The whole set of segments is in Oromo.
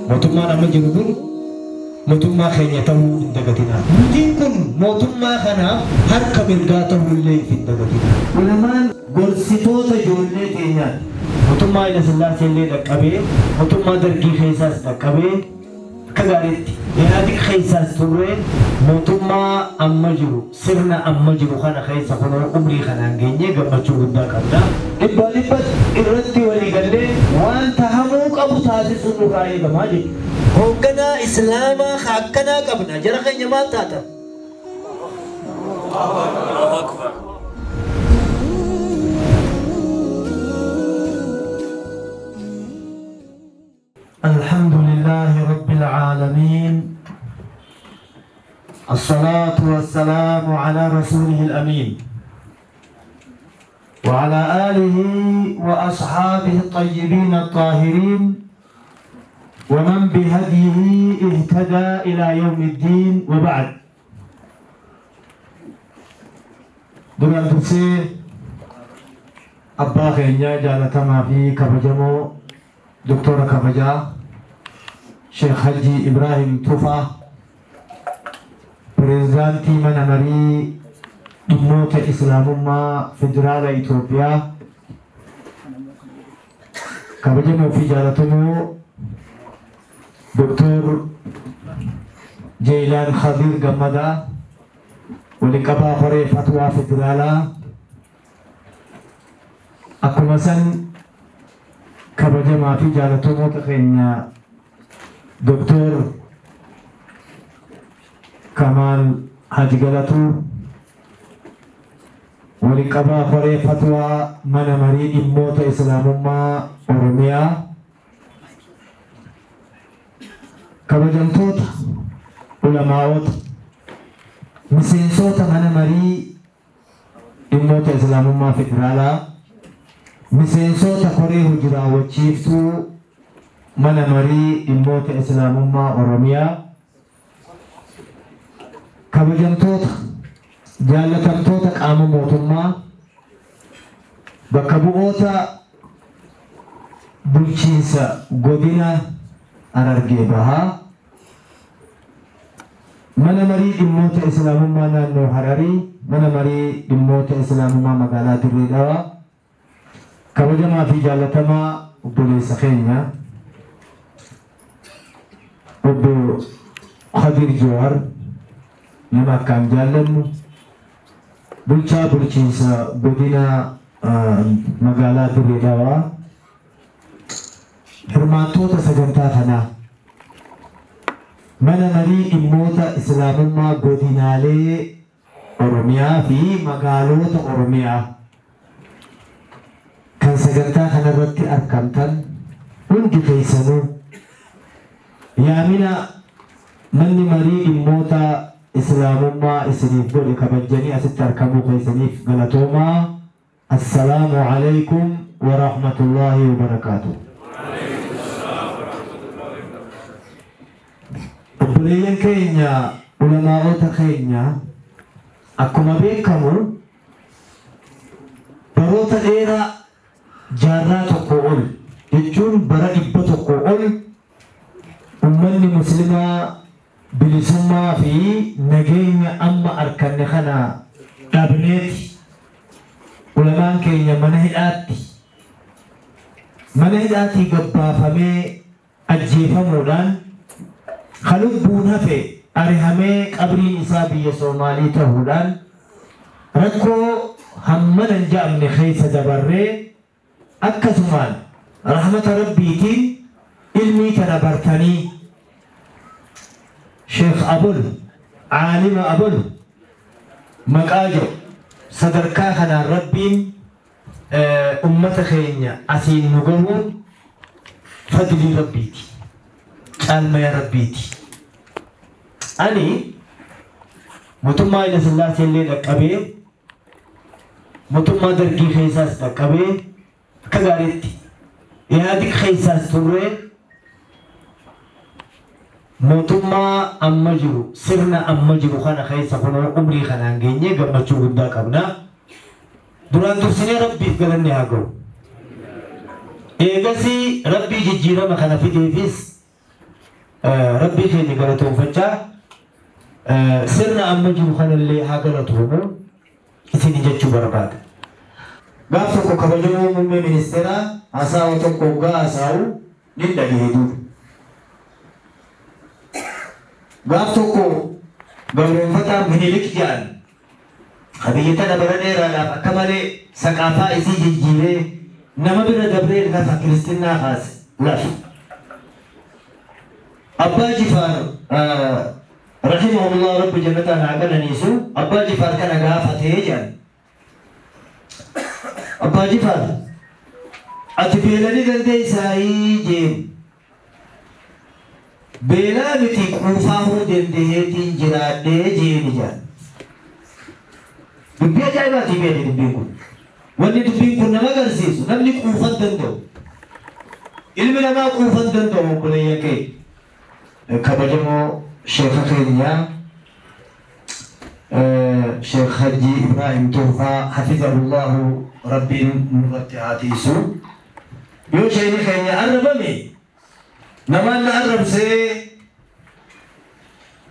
Mootummaan amma jiru kun mootummaa keenya ta'uu hin dagatinaa. Nutiin kun mootummaa kanaaf harka mirgaa ta'uu illee hin dagatinaa. Ulamaan gorsitoota ijoollee teenyaati. Mootummaa Haayila Sillaasee illee dhaqqabee, mootummaa Dargii keessaas dhaqqabee, akka gaariitti Ihaadig keessaas turree mootummaa amma jiru sirna amma jiru kana keessa kunoo umrii kanaan geenyee gammachuu guddaa qabna. Dhibbaa dhibbatti irratti walii gallee waan tahamuu qabu taasisuun nurraa eegamaa jechuudha. Hoogganaa Islaamaa ka akkanaa qabna jara keenya maal taatan? الحمد لله رب العالمين، الصلاة والسلام على رسوله الأمين وعلى آله وأصحابه الطيبين الطاهرين ومن بهديه اهتدى إلى يوم الدين، وبعد. دران ترسي أبا خينيا جالتما في كبجمو دكتور كبجا شيخ حجي إبراهيم توفا بريزدانتي من مري دموت إسلام ما فدرال إثيوبيا كبجمو في جالتمو دكتور جيلان خضير جمدا ولقبا خوري فتوى فدرالا أكمسن كبجما في جالتمو تخينيا دكتور كمال حاج غلطو ولقبا خوري فتوى من مري دموت إسلام ما أوروميا كبجمتوت علماء مسنسوت من مري دموت إسلام ما فدرالا مسنسوت خوري هجرا وچيفتو من مري دموت إسلام ما أوروميا كبجمتوت جالتمتوت قام موتما بكبوتا بلچينسا غودينا أرارجي بها من مري دموت إسلام ما نانو حراري من مري دموت إسلام ما مغالا دريدوا كبجما في جالتما بوليس خينيا أبو خضير جوهر نما كان جالن بلچا بلچينسا غودينا مغالا دريدوا hirmaattoota sagantaa kanaa mana marii dhimmoota islaamummaa godinaalee Oromiyaa fi magaalota Oromiyaa kan sagantaa kanarratti argamtan hundi keessanuu yaamina manni marii dhimmoota islaamummaa isiniif godhe kabajanii asitti argamuu keessaniif galatoomaa. Assalaamu alaykum wa rahmatullaahi wa barakaatuh. Obboleeyyan keenya ulamaa'ota keenya akkuma beekamu baroota dheeraa jaarraa tokko ol jechuun bara 100 ol ummanni muslimaa bilisummaa fi nageenya amma arganne kana dhabneeti ulamaan keenya mana hidhaatti gabbaafamee ajjeefamuudhaan kalubbuun hafe arihamee qabriin isaa biyya Soomaalii ta'uudhaan rakkoo hammana hin ja'amne keessa dabarree akkasumaan rahmata rabbiitiin ilmii tana bartanii Sheekh Abul Aalima Abul maqaa jedhu sadarkaa kanaan rabbiin ummata keenya asiin nu gahuun fadlii rabbiiti. Caalmaya rabbiiti. Ani mootummaa Haayila Sillaasee illee dhaqqabee mootummaa Dargii keessaas dhaqqabee akka gaariitti Ihaadig keessaas turree Mootummaa amma jiru, sirna amma jiru kana keessa kunoo umrii kanaan geenyee gammachuu guddaa qabna. Duraan dursinee Rabbiif galanni haa ga'u. Eegasii Rabbii jijjiirama kana fideefis Rabbii keenya galatoonfachaa sirna amma jiru kanallee haa galatoomu isin jechuu barbaada. Gaaf tokko kabajamoo muummee ministeeraa haasawa tokko hoggaa haasa'u nin dhagahe duuba. Gaaf tokko gabroonfataa Minilik jedhan biyya tana bara dheeraadhaaf akka malee saqaafaa isii jijjiiree nama bira dabree lafa kiristinnaa kaase lafa. Abbaa Jifaar rahimahullah rabbi jannataan haa qananiisu Abbaa Jifaar kana gaafatee jedhan. Abbaa Jifaar ati beelanii dandeessaayii jeen. Beelaa miti quufaahuu dandeetiin jiraadhee jeeni jedhan. Dubbii ajaa'ibaatii beekni dubbiin kun. Wanni dubbiin kun nama agarsiisu namni quufan danda'u. Ilmi namaa quufan danda'u obboleeyyan kee. Kabajamoo sheekha keenyaa Sheekh Hajji Ibrahim Tuufaa hafizahullahu Rabbiin nurratti haa tiisu. Yoo sheekni keenya arrabame namaan na arrabsee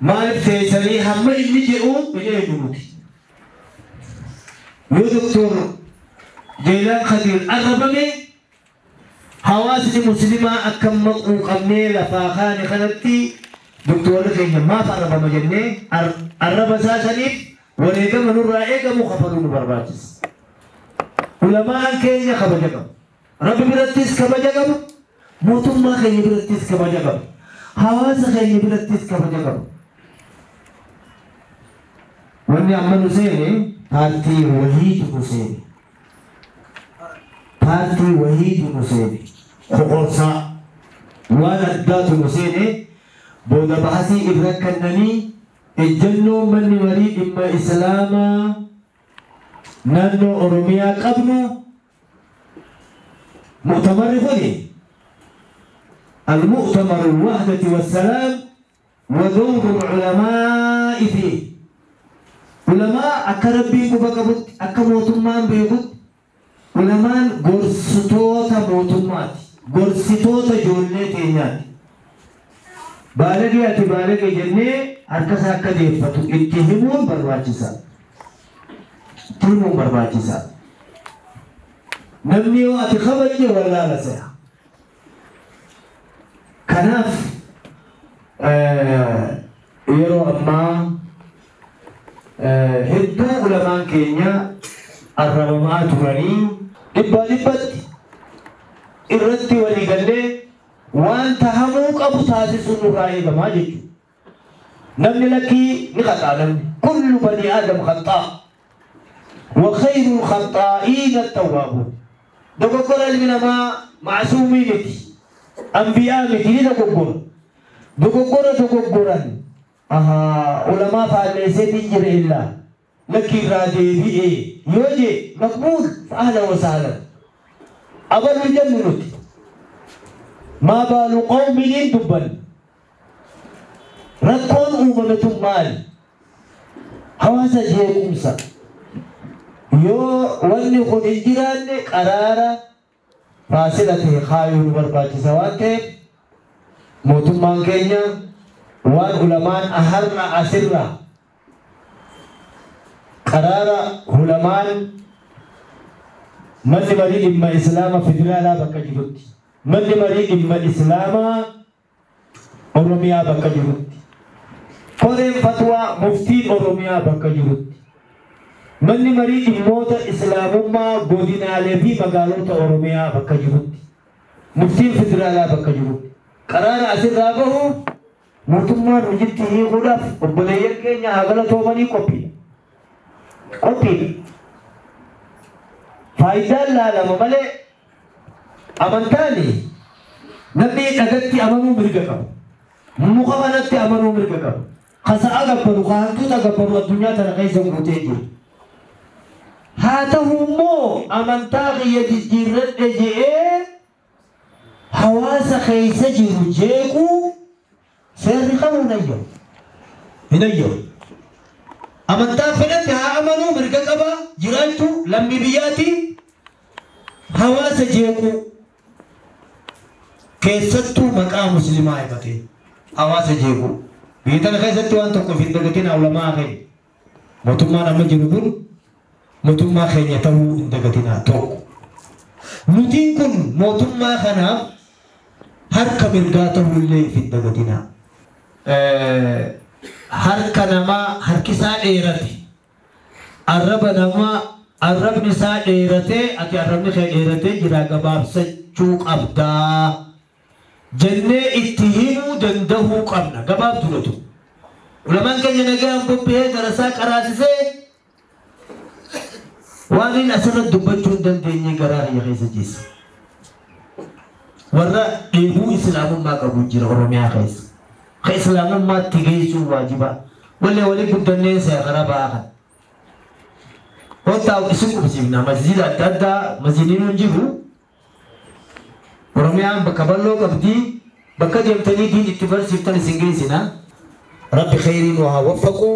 maaliif teessanii hamma inni jedhu hin eegu nuti. Yoo Doktor Jeelaan Khadiir arrabame hawaasni muslimaa akka maquu qabnee lafaa kaane kanatti doktorri keenya maaf arrabama jennee arraba isaa saniif wareegama nurraa eegamu kafaluu nu barbaachisa. Ulamaan keenya kabaja qabu. Rabbi birattis kabaja qabu. Mootummaa keenya birattis kabaja qabu. Hawaasa keenya birattis kabaja qabu. Wanni amma nu seene paartii wahiitu nu seene. Paartii wahiitu nu seene. Koqorsaa waan addaatu nu seene booda bahasii irra kennanii ejjennoo manni marii dhimma Islaamaa naannoo Oromiyaa qabnu mu'tamarri kuni المؤتمر الوحدة والسلام ودور العلماء فيه. علماء أكربي كبكبت أكموتمان بيكت علماء غرستوتا موتمات غرستوتا جولتينات بالغي أتي بالغي جنة أركسا كديفتو اتهمون برواجسا اتهمون برواجسا نمنيو أتي خبجي ولا لسيا كناف يرو أما hedduu ulamaan keenya arrabamaa turanii dhibbaa dhibbatti irratti walii gallee waan tahamuu qabu taasisuun nurraa eegamaa jechuudha. Namni lakkii ni qaxaa namni. Kullu bani aadam khaxaa. Wa khayru khaxaa'iina attawwaabuun. Dogoggora ilmi namaa macsuumii miti. Ambiyaa miti ni dogoggora. Dogoggora dogoggoran. Ulamaa faalleesseetiin jira illaa lakki irraa deebi'ee yoo jee maqbuul ahlan wa sahlan abaluu jennu nuti maa baalu qawmin hin dubbanne rakkoon uumame tun maali hawaasa jeequmsa yoo wanni kun hin jiraanne qaraara faasila ta'e kaayuu nu barbaachisa waan ta'eef mootummaan keenya waan ulamaan aharra asirra qaraara ulamaan manni marii dhimma islaama federaalaa bakka jirutti manni marii dhimma islaamaa Oromiyaa bakka jirutti koreen fatwaa muftiin Oromiyaa bakka jirutti manni marii dhimmoota islaamummaa godinaalee fi magaalota Oromiyaa bakka jirutti muftiin federaalaa bakka jirutti qaraara asirraa bahu mootummaan hojiitti hiikuudhaaf obboleeyyan keenya haa galatoomanii qophiidha. Qophiidha. Faayidaan laalama malee amantaani namni dhagatti amanuu mirga qaba. Muka kanatti amanuu mirga qaba. Kasa'a gabbaru, hantuuta gabbaru addunyaa tana keessa guutee jiru. Haa ta'u immoo amantaa kiyya jijjiirradhe je'ee hawaasa keessa jiru jeequu Seerri kamuu hin ayyamu. Hin ayyamu. Amantaa fedhatti haa amanuu mirga qaba jiraachuu lammii biyyaati hawaasa jeequu keessattuu maqaa muslimaa himatee hawaasa jeequu. Biyya tana keessatti waan tokko hin dagatin ulamaa keenya. Mootummaan amma jiru kun mootummaa keenya ta'uu hin dagatinaa tokko. Nutiin kun mootummaa kanaaf harka mirgaa ta'uu illee hin dagatinaa. Harka namaa harki isaa dheerate. Arraba namaa arrabni isaa dheeratee ati arrabni kee dheeratee jira gabaabsachuu qabdaa. Jennee itti himuu danda'uu qabna gabaabduu tu. Ulamaan keenya nagaan bobba'ee darasaa qaraasisee waan inni asirratti dubbachuu hin dandeenye garaa kiyya keessa jeessa. Warra dheebuu islaamummaa qabu jira Oromiyaa keessa. Ka islaamummaatti geessuun waajiba. Wallee walii guddannee seera ba'aa kan. Kottaa isin qubsiifna masjiida adda addaa masjiidni hin jiru. Oromiyaan bakka bal'oo qabdi bakka deemtanii diin itti barsiiftan isin geessina. Rabbi khayriin waa waffaqu.